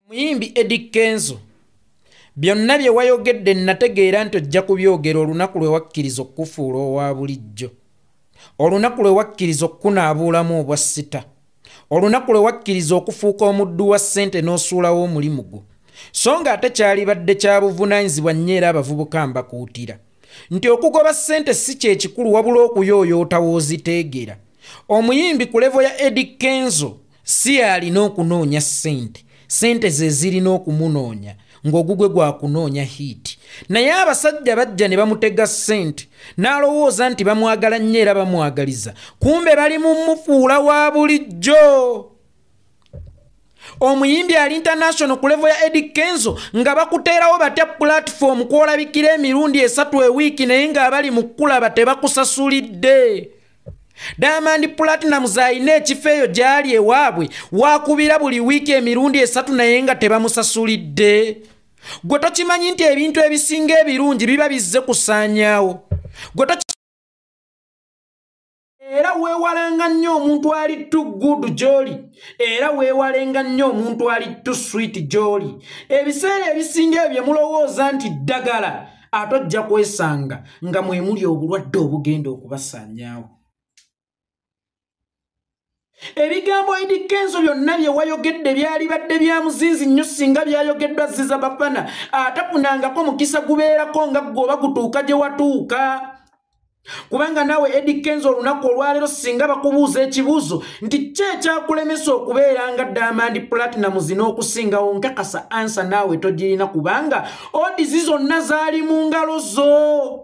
Muyimbi Eddy Kenzo, byonna bye wayogedde nnategeera nti ojja kubyogera olunaku lwe wakkiriza okufuula owa bulijjo, olunaku lwe wakkiriza okukunaabuulamu obwa sita, olunaku lwe wakkiriza okufuuka omuddu wa ssente n'osuulawo omulimu gwo. So nga ate kyalibadde kya buvunaanyizibwa nnyo era abavubuka mbakuutira nti okugoba ssente si kye kikulu wabula okuyooyoota w'oziteegera. Omuyimbi ku levo ya Eddy Kenzo si y'alina okunoonya ssente, ssente ze zirina okumunoonya ng'ogugwe gwa kunoonya hiiti. Naye abasajja bajja ne bamutega ssente n'alowooza nti bamwagala nnyo era bamwagaliza, kumbe bali mu mufuula wa bulijjo. Omuyimbi ali international ku levo ya Eddy Kenzo nga bakuteerawo batya platform kw'olabikira emirundi 3 ewiiki naye ng'abali mu kkulaba tebakusasulidde. Diamond Platnumz alina ekifo eyo gy'ali ewaabwe waakubira buli wiiki emirundi 3 naye nga tebamusasulidde. Gwe tokimanyi nti ebintu ebisinga ebirungi biba bizze kusaanyaawo. Gwe era weewalanga nnyo omuntu ali too good gy'oli, era weewalenga nnyo omuntu ali too sweet gy'oli. Ebiseera ebisinga ebyo bye mulowooza nti ddagala, ate ojja kwesanga nga mwe muli obulwadde obugenda okubasaanyaawo. Ebigambo Eddy Kenzo byonna bye wayogedde byalibadde bya muzinzi nnyo singa byayogeddwa Ziza Bafana atafunangako mukisa gubeerako nga ggwe oba gutuuka gye watuuka. Kubanga naawe Eddy Kenzo olunaku olwaleero singa bakubuuza ekibuuzo nti ki ekyakulemesa okubeera nga Diamond Platnumz n'okusingawo, nkakasa ansa naawe togirina kubanga odizi zonna zaali mu ngalo zo.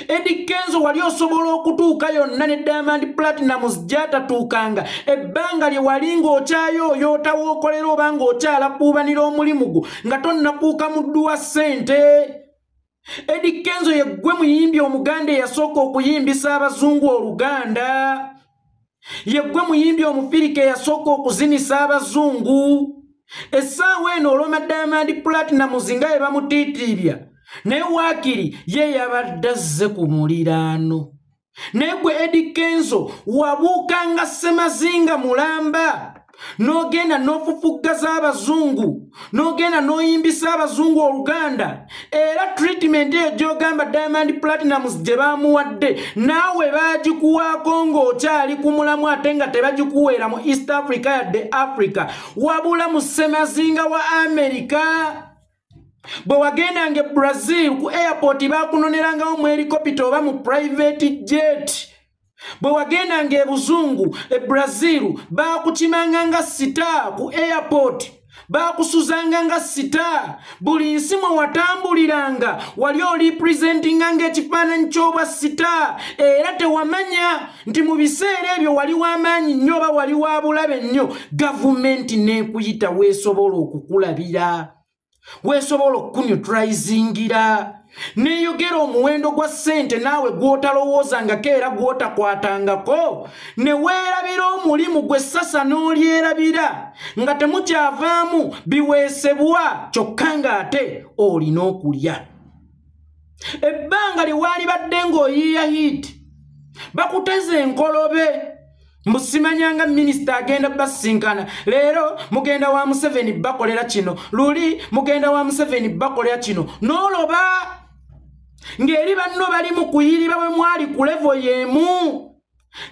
Eddy Kenzo wali osobola okutuuka yonna ne Diamond Platnumz gy'atatuukanga ebbanga lye wali ng'okyayooyoota w'okolera oba ng'okyalakuubanira omulimu gwo nga tonnakuuka muddu wa ssente. Eddy Kenzo ye ggwe muyimbi omuganda eyasooka okuyimbisa abazungu Oluganda, ye ggwe muyimbi omufirika eyasooka okuzinisa abazungu. Essaawa eno olwoma Diamond Platnumz nga bwe bamutiitiibya, naye waakiri ye yabadde azze ku muliraano. Naye ggwe Eddy Kenzo wabuukanga Ssemazinga mulamba, n'ogenda n'ofufuggaza abazungu, n'ogenda n'oyimbisa abazungu Oluganda. Era treatment eyo gy'ogamba Diamond Platnumz gye baamuwadde naawe baagikuwaako ng'okyali ku mulamu ate nga tebagikuweera mu East Africa yadde Africa, wabula mu Ssemazinga wa America. Bwe wagendanga e Brazil ku airport baakunonerangawo mu helicopter oba mu private jet. Bwe wagendanga e Buzungu e Brazil baakukimanga nga star ku airport, baakusuzanga nga star. Buli nsi mwe watambuliranga wali olipresentinga ng'ekifaananyi ky'obwa star, era tewamanya nti mu biseera ebyo wali w'amaanyi nnyo oba wali wa bulabe nnyo. Gavumenti n'ekuyita weesobola okukulabira, weesobola okuneutralizingira, neeyogera omuwendo gwa ssente naawe gw'otalowoozangako era gw'otakwatangako, ne weerabira omulimu gwe ssasa n'olyerabira nga temukyavaamu biweesebwa kyokka ng'ate olina okulya. Ebbanga lye waalibadde ng'oyiiya hiiti bakuteze enkolobe mbu simanyanga minisita agenda basinkana leero mugenda wa Museveni bakolera kino, luli mugenda wa Museveni bakolera kino, n'oloba ng'eri banno bali mu kuyiriba bwe mwali ku levo y'emu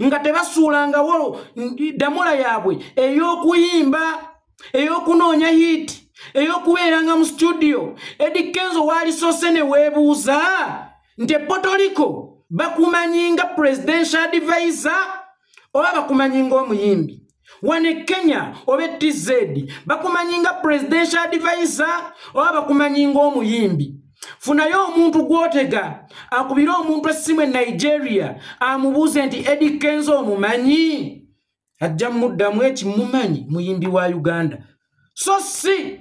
nga tebasuulangawo ddamula yaabwe ey'okuyimba, ey'okunoonya hiiti, ey'okubeeranga mu studio. Eddy Kenzo waalisoose ne weebuuza nti e Puerto Rico bakumanyi nga presidential advisor oba bakumanyi ng'omuyimbi? Wano e Kenya oba e TZ bakumanyi nga presidential advisor oba bakumanyi ng'omuyimbi? Funayo omuntu gw'otega akubire omuntu essimu e Nigeria amubuuze nti Eddy Kenzo omumanyi? Ajja muddamu eki mumanyi, muyimbi wa Uganda, so si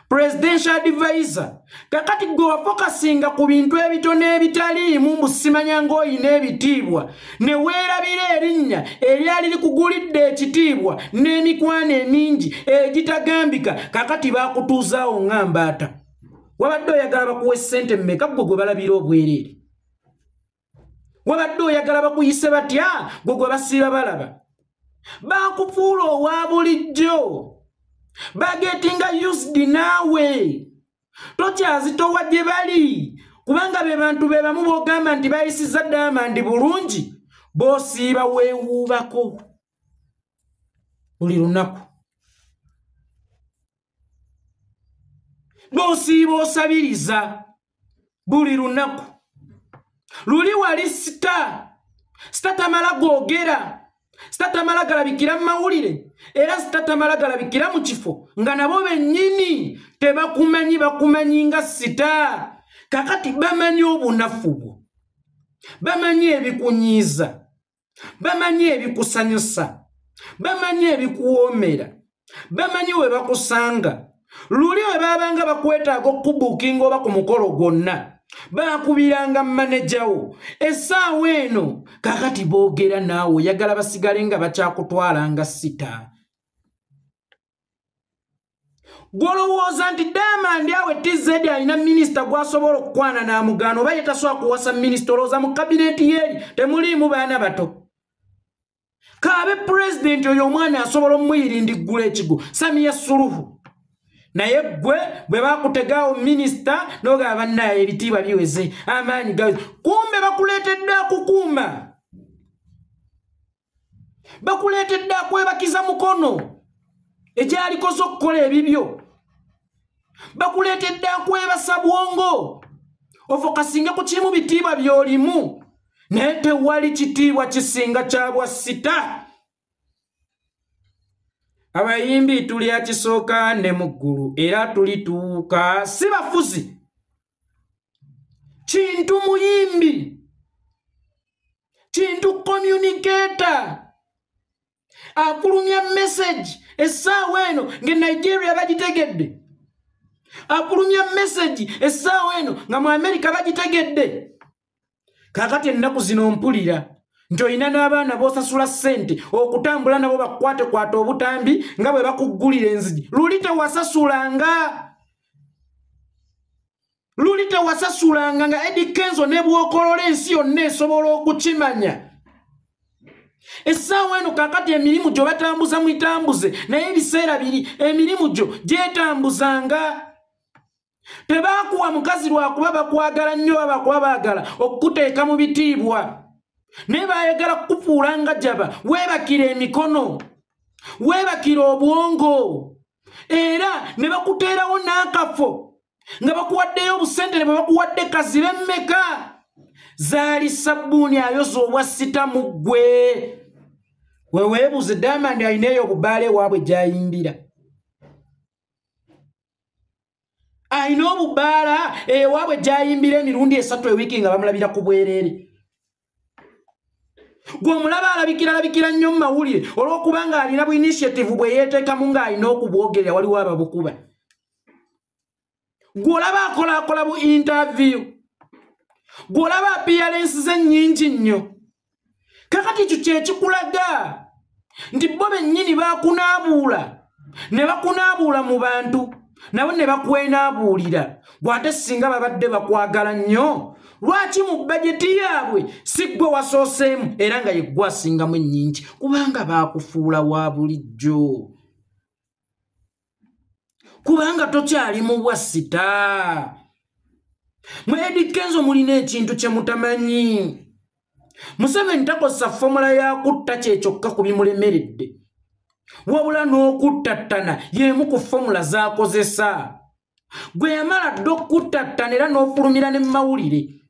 presidential advisor. Kakati gwe wafokasinga ku bintu ebitono ebitaliimu mbu simanya ng'oyina ebitiibwa, ne weerabira erinnya eryali likugulidde ekitiibwa n'emikwano emingi egitagambika. Kakati baakutuuzaawo nga mbaata. Wabadde oyagala bakuwe ssente mmeka ggwe gwe balabira obwereere? Wabadde oyagala bakuyise batya ggwe gwe basiiba balaba? Baakufuula owa bulijjo. Bagetinga used naawe. Tokyazitowa gye bali, kubanga be bantu be bamu b'ogamba nti bayisizza Diamond bulungi, b'osiiba weewuubako buli lunaku, b'osiiba osabiriza buli lunaku. Luli wali sita, sita tamala googera, sita tamala galabikira mu mawulire, era sita tamala galabikira mu kifo nga nabo bennyini tebakumanyi, bakumanyi nga sita. Kakati bamanyi obunafu bwo, bamanyi ebikunyiiza, bamanyi ebikusanyusa, bamanyi ebikuwoomera, bamanyi we bakusanga. Luli we babanga bakwetaaga okubuukinga oba ku mukolo gwonna, bakubiranga manejawo. Essaawa eno kakati boogera naawe, oyagala basigale nga bakyakutwalanga sita. Gw'olowooza nti Diamond awe TZ alina minisita gw'asobola okukwana n'amugaana, oba ye tasobola kuwasa minisita? Olowooza mu kabineeti yeeri temuliimu baana bato? Kaabe pulezidenti oyo omwana asobola omuyirindiggula ekigo, Samia Suluhu. Naye ggwe bwe bakutegaawo minisita n'ogamba bannaye ebitiibwa biweze, amaanyi gaweze, kumbe bakuleetedde akukuuma, bakuleetedde akwebakiza mukono ekyalikoze okukola ebibyo, bakuleetedde akwebasa bwongo ofokasinga ku kimu bitiibwa by'olimu. Naye tewali kitiibwa kisinga kya bwa sita. Abayimbi tuli akisooka ne mu ggulu, era tulituuka, si bafuzi. Kintu muyimbi, kintu communicator, akulumya message essaawa eno nga Nigeria bagitegedde, akulumya message essaawa eno nga mu Amerika bagitegedde. Kaakati ennaku zino mpulira nti olina n'abaana b'osasula ssente okutambula nabo bakukwatekwata obutambi nga bwe bakuggulira enzigi. Luli tewasasulanga, luli tewasasulanga nga Eddy Kenzo ne bw'okolola ensi yonna esobola okukimanya. Essaawa eno kaakati emirimu gyo batambuza mwitambuze, naye ebiseera biri emirimu gyo gyetambuzanga. Tebakuwa mukazi lwakuba bakwagala nnyo, babakuba baagala okukuteeka mu bitiibwa, naye baayagala kukufuula nga jaba. Weebakira emikono, weebakira obwongo, era ne bakuteerawo n'akafo nga bakuwaddeyo obusente, ne bwe bakuwadde kazibe mmeka. Zaali sabbuuni ayoza obwa sita mu ggwe. We weebuuze Diamond alina eyo obubaala ewaabwe gy'ayimbira, alina obubaala ewaabwe gy'ayimbira emirundi 3 ewiiki nga bamulabira ku bwereere. Gwe omulaba alabikira nnyo mu mawulire olw'okubanga alina bu initiative bwe yeeteekamu ng'alina okubwogerera, waliwo ababukuba. Gwe olaba akolaakola bu interview, gwe olaba appearance ze nnyingi nnyo. Kakati ekyo kye kikulaga nti bo bennyini bakunaabuula, ne bakunaabuula mu bantu, nabo ne bakwenaabuulira. Bw'ate singa babadde bakwagala nnyo, lwaki mu bajeti yaabwe si ggwe wasooseemu era nga ye ggwe asingamu ennyingi? Kubanga baakufuula wa bulijjo, kubanga tokyali mu bwa sita. Mwe Eddy Kenzo mulina ekintu kye mutamanyi. Museveni takozesa fomula ya kutta kye kyokka ku bimulemeredde, wabula n'okuttattana y'emu ku fomula z'akozesa. Gwe yamala dda okuttattana era n'ofulumira ne mu mawulire.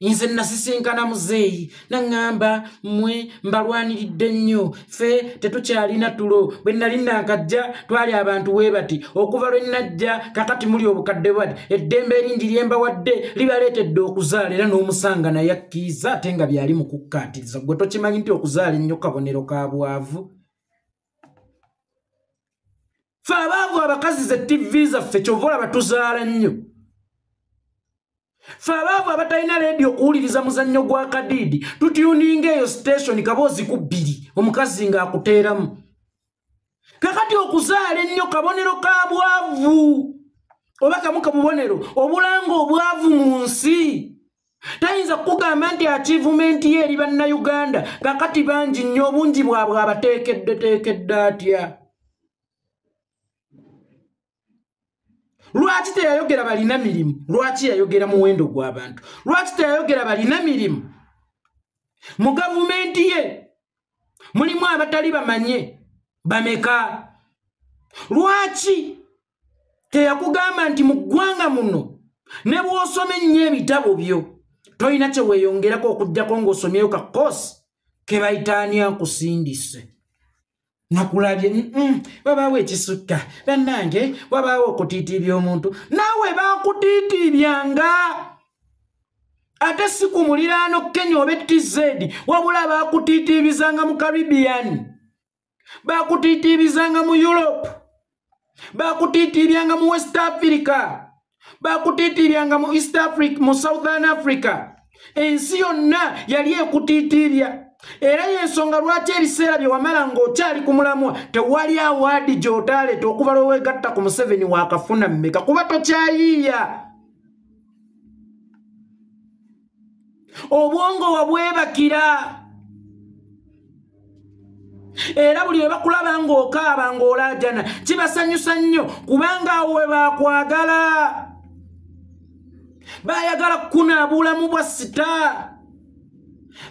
Nze nasisinkana muzeeyi naŋŋamba mmwe mbalwaniridde nnyo, ffe tetukyalina tulo, bwe nali naakajja twali abantu we bati, okuva lwe najja kakati muli obukadde bwati, eddembe eringi lye mbawadde libaleetedde okuzaala. Era n'omusanga naye akkiriza ate nga byali mu kukkaatiriza. Gwe tokimanyi nti okuzaala ennyo kabonero ka bwavu? Ffe abaavu abakazi ze TV zaffe kyova olaba tuzaala nnyo. Ffe abaavu abatalina leediyo okuwuliriza muzannyo gwa Kadiidi, tutuninga eyo station kaboozi ku 2 omukazi ng'akuteeramu. Kakati okuzaala ennyo kabonero ka bwavu, oba kamu kabubonero obulanga obwavu mu nsi. Tayinza kugamba nti achievement ye eri bannayuganda kakati bangi nnyo, obungi bwabwe abateekeddeteekedde atya? Lwaki teyayogera balina mirimu? Lwaki yayogera muwendo gw'abantu? Lwaki teyayogera balina mirimu? Mu gavumenti ye mulimu abatali bamanye bameka? Lwaki teyakugamba nti mu ggwanga muno ne bw'osoma ennyo ebitabo byo tolina kye weeyongerako okuggyako ng'osomyeyo ka koosi ke bayita ani akusindise? Nakulabye wabaawo ekisukka bannange, wabaawo okutiitiibya omuntu. Naawe baakutiitiibyanga, ate si ku muliraano Kenya oba TZ, wabula baakutiitiibizanga mu Caribbean, baakutiitiibizanga mu Europe, baakutiitiibyanga mu West Africa, baakutiitiibyanga mu East Africa, mu Southern Africa. Ensi yonna yali ekutiitiibya. Era y'ensonga lwaki ebiseera bye wamala ng'okyali ku mulamwa tewali awaadi gy'otaaleeta okuva lwe weegatta ku Museveni waakafuna mmeka, kuba tokyayiiya. Obwongo wabwebakira. Era buli we bakulaba ng'okaaba ng'olaajana kibasanyusa nnyo, kubanga awo we baakwagala. Baayagala kukunaabulamu bwa sita,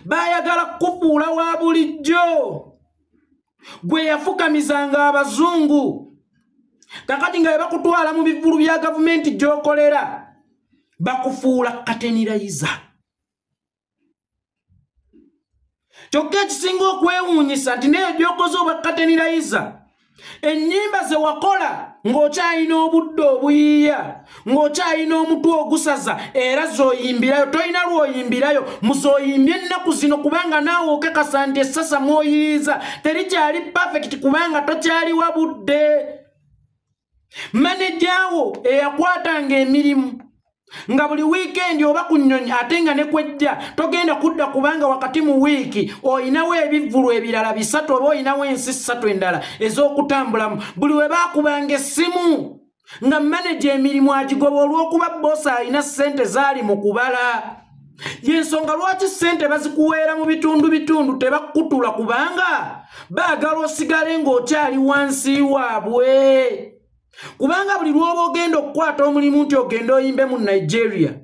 baayagala kukufuula wa bulijjo gwe yafukamizanga abazungu. Kakati nga bwe bakutwala mu bivvulu bya gavumenti gy'okolera bakufuula katenirayiza. Kyokka ekisinga okwewuunyisa nti naye gy'okoze obwa katenirayiza, ennyimba ze wakola ng'okyalina obudde obuyiiya, ng'okyalina omutwe ogusaza, era z'oyimbirayo tolina lw'oyimbirayo, muzoyimbye ennaku zino, kubanga naawe okakasa nti essasa mw'oyiyiza terikyali perfect, kubanga tokyaliwa budde. Maneja wo eyakwatanga emirimu nga buli wiikendi oba ku nnyonyi, ate nga ne kwejja togenda kudda, kubanga wakati mu wiiki oyinawo ebivvulu ebirala 3 oba oyinawo ensi 3 endala ez'okutambulamu. Buli we baakubanga essimu nga maneja emirimu agigoba olw'okuba boosi alina ssente zaali mu kubala. Y'ensonga lwaki ssente bazikuweera mu bitundu bitundu, tebakutula, kubanga baagala osigale ng'okyali wansi waabwe. Kubanga buli lw'oba ogenda okukwata omulimu nti ogenda oyimbe mu Nigeria,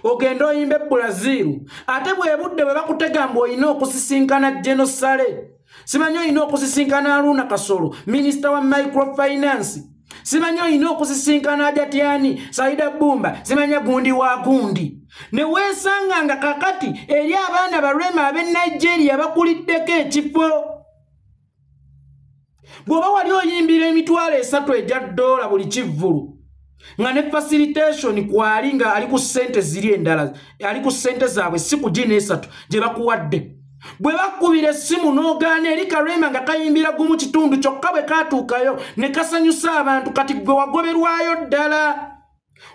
ogenda oyimbe Brazil, ate bwe budde bwe bakutega mbu olina okusisinkana General Saleh, simanyi olina okusisinkana Haruna Kasolo minisita wa microfinance, simanyi olina okusisinkana Ajatyani Saida Bumba, simanya gundi wa gundi. Ne weesanga nga kakati eri abaana barema ab'e Nigeria bakuliddeko ekifo. Bw'oba wali oyimbira $300 egya buli kivvulu, nga ne facilitation kwali nga ali ku ssente ziri endala, ali ku ssente zaabwe si ku gino 3 gye bakuwadde. Bwe bakubira essimu n'ogaana eri Karema nga kayimbira gumu kitundu, kyokka bwe katuukayo ne kasanyusa abantu. Kati gwe wagoberwayo ddala,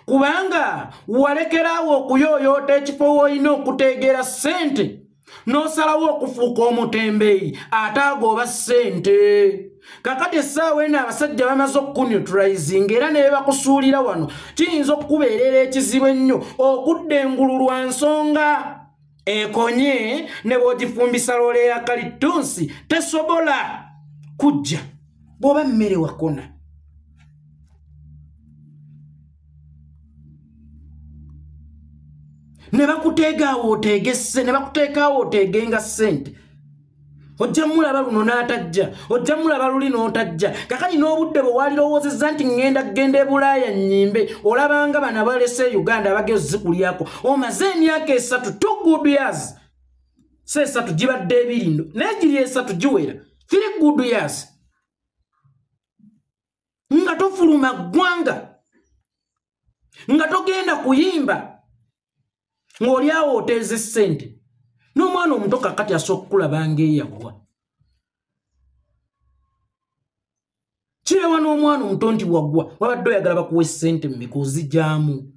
kubanga walekeraawo okuyooyoota ekifo w'olina okuteegera ssente, n'osalawo okufuuka omutembeeyi ate agoba ssente. Kakati essaawa eno abasajja bamaze okukuneutralizing, era ne bakusuulira wano kiyinza okukubeerera ekizibu ennyo okudda engulu lwa nsonga ekonye ne bw'ogifumbisa loole ya kalittunsi tesobola kujja bw'oba mmere wakona. Ne bakuteega awo oteege ne bakuteeka awo oteegenga ssente. Ojja mulaba luno n'atajja, ojja mulaba luli n'otajja. Kakati n'obudde bwe walirowoozezza nti ŋŋenda kugenda e Bulaaya nnyimbe, olabanga bano abalese Uganda abagezi zikulyako. Omaze emyaka 3, 2 good years, si 3 gibadde 2 nno, naye giri 3 giwera, 3 good years nga tofuluma ggwanga, nga togenda kuyimba, ng'oli awo oteeze ssente. N'omwana omuto kakati asooka okukulaba ng'eyagwa. Kirewa n'omwana omuto nti waggwa, wabadde oyagala bakuwe ssente mmeka ozigyamu.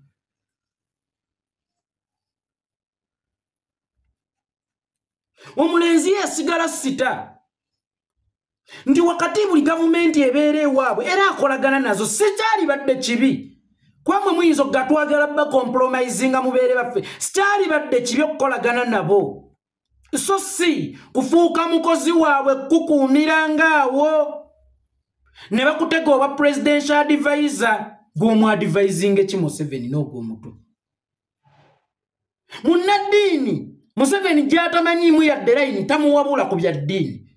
Omulenzi ye yasigala sita nti wakati buli gavumenti ebeera ewaabwe era akolagana nazo, sikyalibadde kibi. Kwamwe muyinza okugatwagala bacompromisinga mubeere baffe, sikyalibadde kibi okukolagana nabo, so si kufuuka mukozi waabwe kukuumiranga awo ne bakutega oba presidential advisor. Gw'omuadvisinga ki Museveni n'ogw'omutwe? Munnaddiini Museveni gy'atamanyiimu yadde layini tamuwabula ku bya ddiini,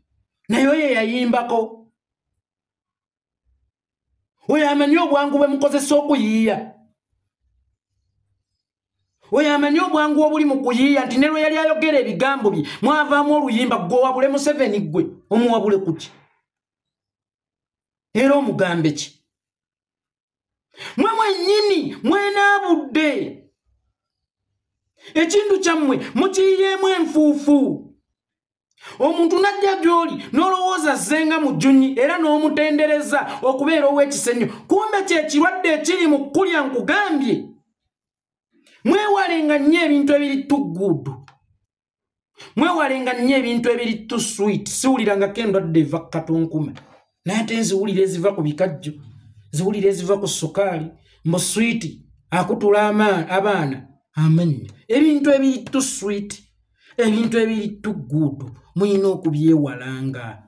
naye oyo yayimbako. Oyo amanyi obwangu bwe mukozesa okuyiiya, oyo amanyi obwangu obuli mu kuyiiya nti ne lwe yali ayogera ebigambo bye mwavaamu oluyimba. Gwe owabule Museveni, ggwe omuwabule kuki era omugambe ki? Mwe mwennyini mwenaabudde ekintu kyammwe mukiyiyeemu enfuufu. Omuntu n'ajja gy'oli n'olowooza zzenga mu jjunyi era n'omutendereza okubeera ow'ekisenyo, kumbe kye kirwadde ekiri mu kkulya. Nkugambye mwewalenga nnyo ebintu ebiri too good, mwewalenga nnyo ebintu ebiri too sweet. Siwulirangako endwadde eva ku katonkuma, naye ate nziwulira eziva ku bikajjo, ziwulira eziva ku sukaali, mbu sweet akutula abaana amannyo. Ebintu ebiri too sweet, ebintu ebiri too good mulina okubyewalanga.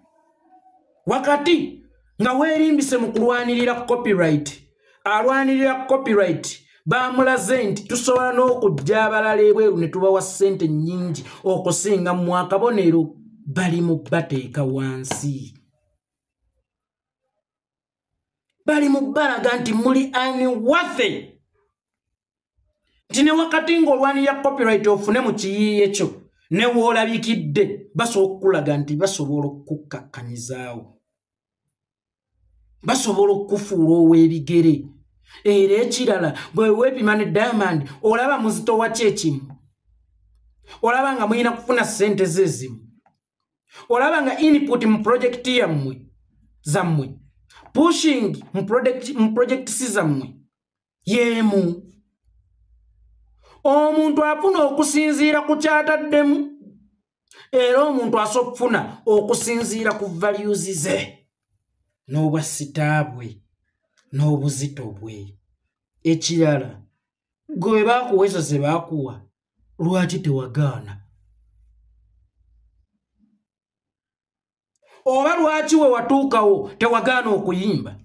Wakati nga weerimbise mu kulwanirira copyright, alwanirira copyright bamulaze nti tusobola n'okujja abalala ebweru ne tubawa ssente nnyingi okusinga mu akabonero bali mu bateeka wansi, bali mu balaga nti muli unworthy, nti ne wakati ng'olwanirira copyright ofune mu kiyiiye kyo ne woolabikidde basobola okukulaga nti basobola okukkakkanyizaawo, basobola okukufuula ow'ebigere. Era ekirala, bwe weepima ne Diamond olaba muzito wa ki ekimu, olaba nga mulina kufuna ssente ze ezimu, olaba nga input mu projekiti yammwe zammwe, pushing mu projects zammwe y'emu. Omuntu afuna okusinziira ku kyataddemu, era omuntu asobola okufuna okusinziira ku values ze n'obwa star bwe n'obuzito bwe. Ekirala, gwe baakuwa ezo ze baakuwa, lwaki tewagaana? Oba lwaki we watuukawo tewagaana okuyimba?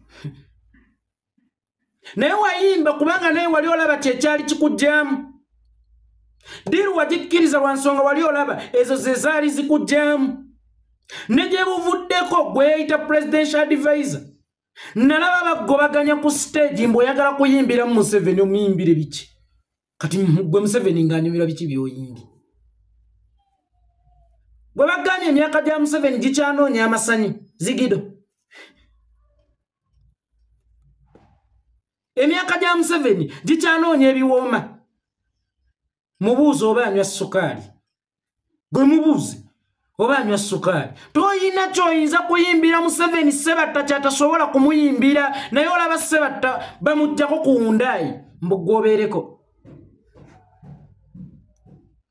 Naye wayimba kubanga naye wali olaba kyekyali kikugyamu. Deal wagikkiriza lwa nsonga wali olaba ezo ze zaali zikugyamu. Ne gye buvuddeko gweyita presidential advisor, nalaba bagobaganya ku stage mbu oyagala kuyimbira mu Museveni, omuyimbire biki? Kati gwe Museveni ng'anyumira biki by'oyimbye? Gwe bagambye emyaka gya Museveni gikyanoonya amasanyu zigido. Emyaka gya Museveni gikyanoonya ebiwooma. Mubuuze oba anywa sukaali, gwe mubuuze oba anywa sukaali. Toyina ky'oyinza kuyimbira Museveni, Sebatta kyatasobola kumuyimbira, naye olaba Sebatta bamuggyako ku wundaayi mbu gwobeereko.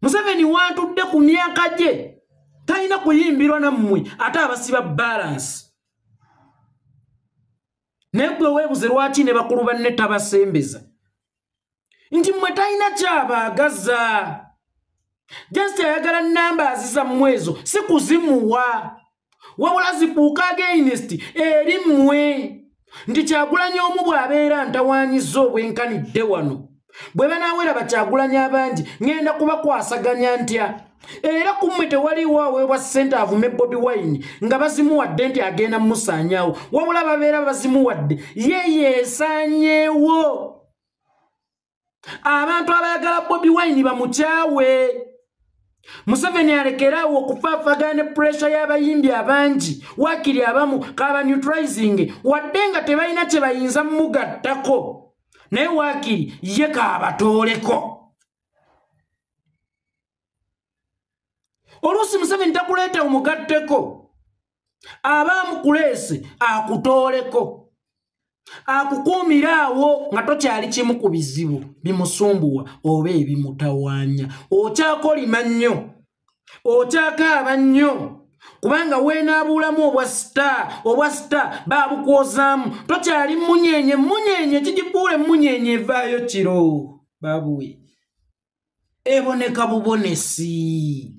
Museveni wantudde ku myaka gye talina kuyimbirwa nammwe ate abasiba balance. Naye gwe weebuze lwaki ne bakulu banne tabasembeza, nti mmwe talina kyabaagaza, just ayagala namba azizammwe ezo si kuzimuwa, wabula zifuuka against eri mmwe. Nti Kyagulanyi omu bw'abeera ntawaanyizza obwenkanidde wano, bwe banaawera bakyagulanyi abangi ŋŋenda kubakwasaganya ntya? Era ku mmwe tewaliwo aweebwa ssente avume Bobi Wine nga bazimuwadde nti agenda mmusaanyaawo, wabula babeera bazimuwadde ye yeesaanyeewo. Abantu abayagala Bobi Wine bamukyawe. Museveni alekeraawo okufaafagana ne pressure y'abayimbi abangi, waakiri abamu kaba neutralizing wadde nga tebalina kye bayinza mugattako, naye waakiri ye kaabatooleko. Oluusi Museveni takuleeta omugatteko, aba amukuleese akutooleko, akukuumira awo nga tokyali kimu ku bizibu bimusumbuwa oba ebimutawaanya. Okyakolima nnyo, okyakaaba nnyo, kubanga weenaabuulamu obwa star baabukwozaamu. Tokyali munyenye, munyenye kigifuula emunyenye evaayo kiro babuwe eboneka bubonesi.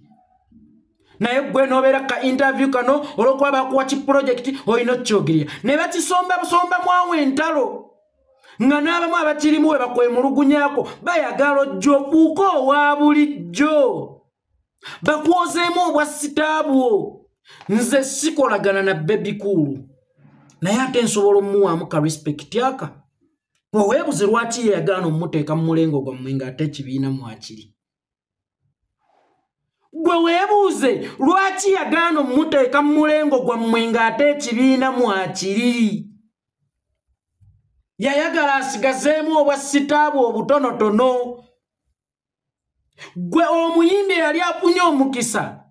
Naye gwe n'obeera ka interview kano olw'okuba bakuwa ki project olina okukyogerera, ne bakisomba busomba mwawo entalo. Nga n'abamu abakirimu we bakwemulugunyaako bayagala ojja ofuuke owa bulijjo. Bakwozeemu obwa sitaabwo. Nze sikolagana na Bebe Cool. Naye ate nsobola omuwaamu ka respect aka. Weebuze lwaki yagaana omuteeka mu mulengo gwammwe ng'ate ekibiina mwakiri. Gwe weebuuze lwaki yagaana omuteeka mu mulengo gwammwe ng'ate ekibiina mwakiri. Yayagala asigazeemu obwa sitaabwe obutonotono. Gwe omuyimbi eyali afunye omukisa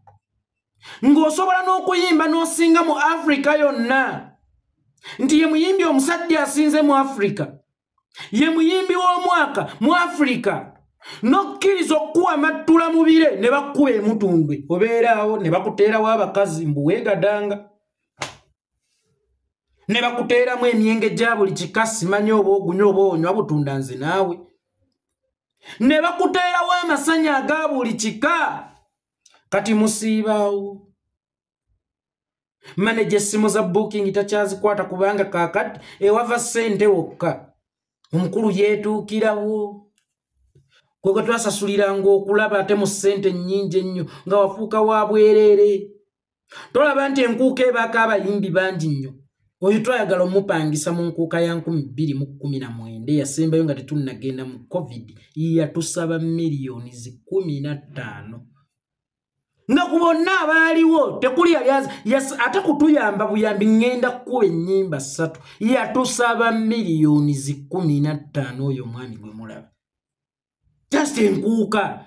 ng'osobola n'okuyimba n'osinga mu Afrika yonna. Nti ye muyimbi omusajja asinze mu Afrika. Ye muyimbi w'omwaka mu Afrika. N'okkiriza okuwa amattula mu bire ne bakkuba emutundwe. Obeeraawo ne bakuteerawo abakazi mbu weegadanga. Ne bakuteeramu emyenge gya buli kika simanyi oba ogunywa oba onywa butunda nze naawe. Ne bakuteerawo amasanya aga buli kika. Kati musiibaawo. Maneja essimu za booking takyazikwata kubanga kaakati ewava ssente wokka. Omukulu yeetuukirawo. Kwe kwe twasasuliranga okulaba ate mu ssente nnyingi ennyo nga wafuuka wa bwereere. Tolaba nti enkuuka ebaako abayimbi bangi nnyo. Oyo twayagala omupangisa mu nkuuka ya 2019 eyasembayo nga tetunnagenda mu COVID yatusaba miliyoni 15. Nga ku bonna abaaliwo tekuli yali ate kutuyamba buyambi ŋŋenda kkuba ennyimba 3 yatusaba miliyoni 15 oyo omwami gwe mulaba. Just enkuuka.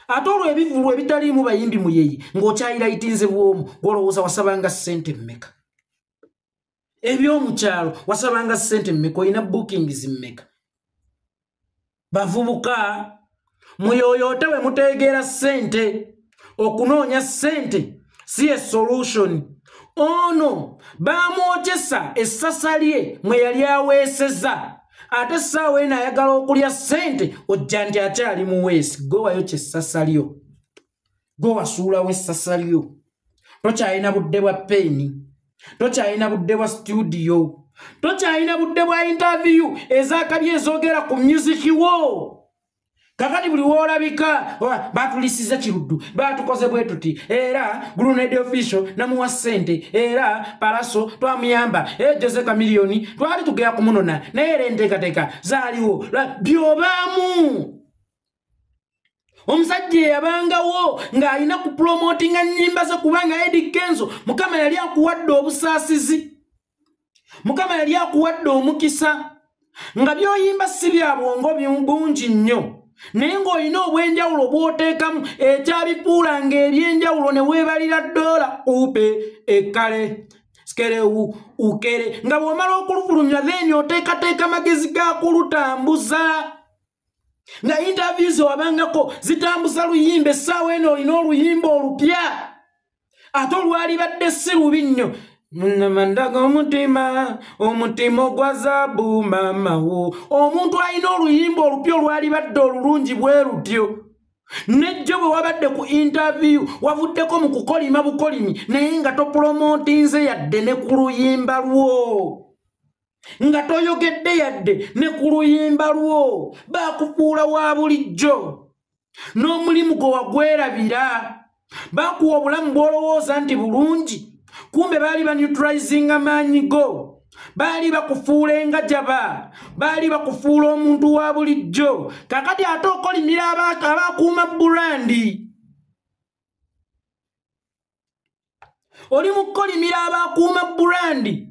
Ate olwo ebivvulu ebitaliimu bayimbi muyeyi ng'okyayirayitinze bw'omu gw'olowooza wasabanga ssente mmeka. Ebyomukyalo wasabanga ssente mmeka, olina bookings mmeka. Bavubuka muyoyoote we mutegeera ssente. Okunoonya ssente si ye solution. Ono bamwokyesa essasa lye mwe yali aweeseza. Ate essaawa eno ayagala okulya ssente ojja nti akyali muweesi. Gwe wayokya essasa lyo. Gwe wasuulawo essasa lyo. Tokyalina budde bwa peeni. Tokyalina budde bwa studio. Tokyalina budde bwa interview ez'akabi ezoogera ku music wo. Kakati buli w'olabika batulisiza Kiruddu, batukoze bwe tuti, era Grenade Official namuwa ssente, era Palaso twamuyamba, Jose Chameleone twali tugenda kumunona, naye era enteekateeka zaaliwo by'obaamu. Omusajja eyabangawo ng'alina kupromotinga nnyimba ze kubanga Eddy Kenzo Mukama yali akuwadde obusaasizi. Mukama yali akuwadde omukisa nga by'oyimba si bya bwongo bungi nnyo. Naye ng'olina obw'enjawulo bw'oteekamu ekyabifuula ng'ebyenjawulo ne weebalira ddoola upe ekkale sikerewu ukere nga bw'omala okulufulumya then oteekateeka magezi ga kulutambuza. Nga interviews wabangako zitambuza luyimba essaawa eno olina oluyimba olupya ate olwalibadde si lubi nnyo. Mandaga omutima, omutima ogwa zaabu maama wo. Omuntu alina oluyimba olupya olwalibadde olulungi bwe lutyo. Nejjo bwe wabadde ku interview wavuddeko mu kukolima bukolimi naye nga topromotinze yadde ne ku luyimba lwo. Nga toyogedde yadde ne ku luyimba lwo. Bakufuula wa bulijjo. N'omulimu gwe wagwerabira. Bakuwa obulamu bw'olowooza nti bulungi. Kumbe baali ba neutralizinga maanyi go. Baali bakufuula engajaba. Baali bakufuula omuntu wa bulijjo. Kakati ate okolimira abakuuma burandi. Oli mu kukolimira abakuuma burandi.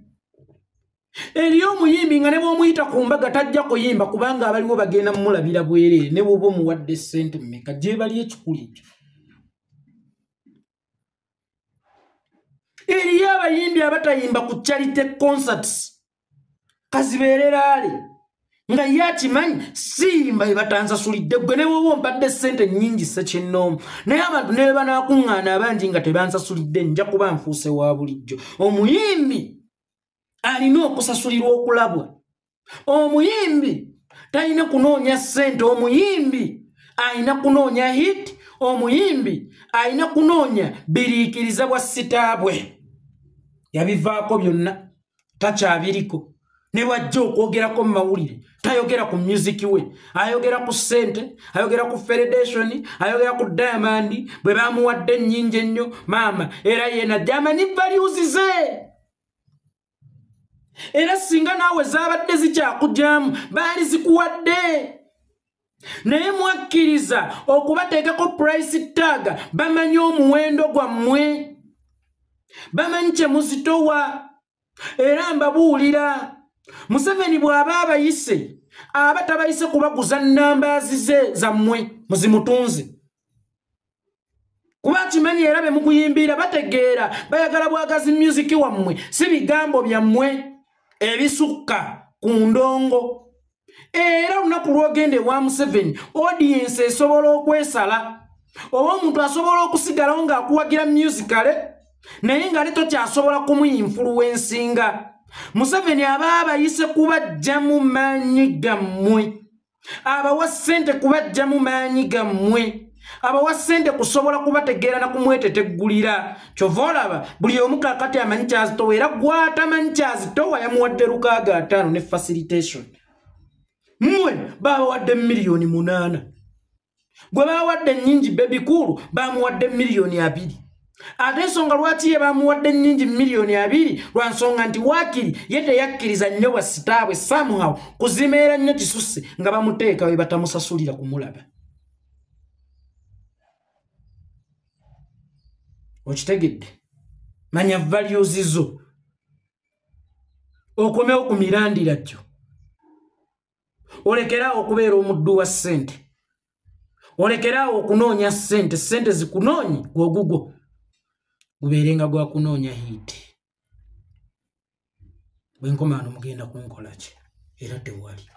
Eriyo omuyimbi nga ne bw'omuyita ku mbaga tajja kuyimba kubanga abaliwo bagenda mumulabira bwereere ne bw'oba omuwadde ssente mmeka gye bali ekikulu ekyo. Eriyo abayimbi abatayimba ku charity concerts kazibeereraale nga ye akimanyi siyimba bye batansasulidde gwe ne bw'oba ompadde ssente nnyingi ssekinnoomu naye abantu ne bwe banaakuŋŋaana abangi nga tebansasulidde nja kuba nfuuse wa bulijjo. Omuyimbi alina okusasulirwa okulabwa. Omuyimbi talina kunoonya ssente. Omuyimbi alina kunoonya hit. Omuyimbi alina kunoonya biriikiriza bwa sitaabwe. Yabivaako byonna takyabiriko. Ne bw'ajja okwogerako mu mawulire tayogera ku music we, ayogera ku ssente, ayogera ku federation, ayogera ku Diamond bwe bamuwadde ennyingi ennyo maama, era yena amanyi values ze. Era singa naawe zaabadde zikyakugyamu baali zikuwadde, naye mwakkiriza okubateekako price tag. Bamanyi omuwendo gwammwe, bamanyi kye muzitowa. Era mbabuulira, Museveni bw'aba abayise aba tabayise kubaguza nnambaazi ze zammwe muzimutunze, kuba akimanyi era be mukuyimbira bategeera, bayagala bwagazi music wammwe, si bigambo byammwe ebisukka ku ndongo. Era olunaku lw'ogenda ewa Museveni, audience esobola okwesala, oba omuntu asobola okusigalawo ng'akuwagira musicale naye ng'ate tokyasobola kumuinfluencinga. Museveni aba abayise kubajjamu maanyi gammwe, abawa ssente kubajjamu maanyi gammwe, abawa ssente kusobola kubategeera na kumweteteggulira. Kyova olaba buli omu kaakati amanyi kyazitowa, era gw'atamanyi kyazitowa yamuwadde 65 ne facilitation. Mmwe babawadde 8 million, gwe bawadde ennyingi Bebe Cool bamuwadde 20 million. Ate ensonga lwaki ye bamuwadde ennyingi 20 million, lwa nsonga nti waakiri ye teyakkiriza nnyo bwa sitaabwe somehow kuzimeera nnyo kisusse nga bamuteeka we batamusasulira kumulaba. Okitegedde? Manya values zo, okomewo ku mirandira gyo, olekeraawo okubeera omuddu wa ssente, olekeraawo okunoonya ssente, ssente zikunoonye gwogugwo gubeerenga gwakunoonya hit. Bwe nkomaano mugenda kunkola ki? Era tewali.